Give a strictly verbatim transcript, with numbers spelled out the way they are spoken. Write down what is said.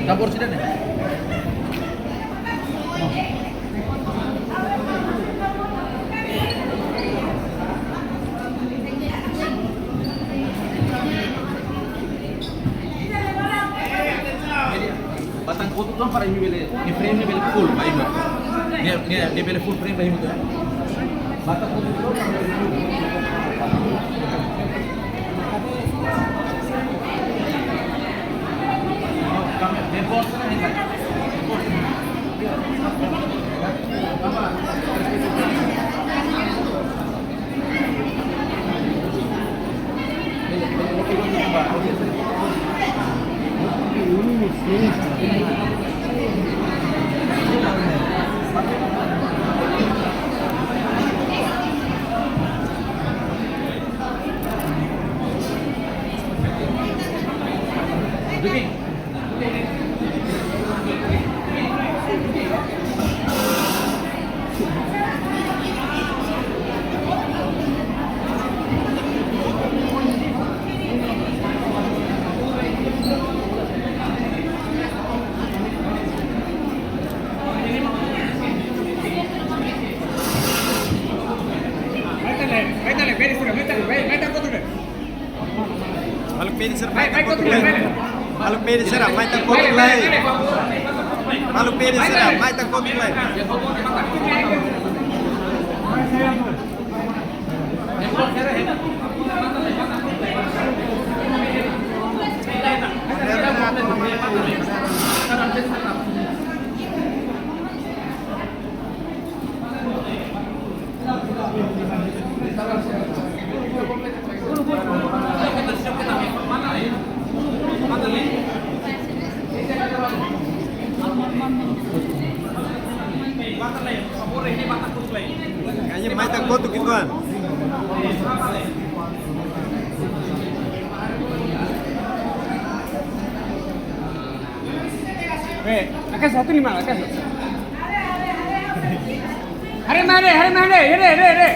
Dapur sida ne'e. Batang kotuk tu para imi bele, ne'e frame ne'e bele full, ba imi. Ne'e, ne'e, ne'e bele full frame ba imi tu. Batang kotuk tu para imi bele. Maluk P D sira, mai tan kotuk lai. Maluk P D sira, mai tan kotuk lai. Maluk P D sira, mai tan kotuk lai. Kayaknya mai tan kotuk gitu kan. Eh, akan satu lima, akan. Hari mana, hari mana, hari, hari, hari.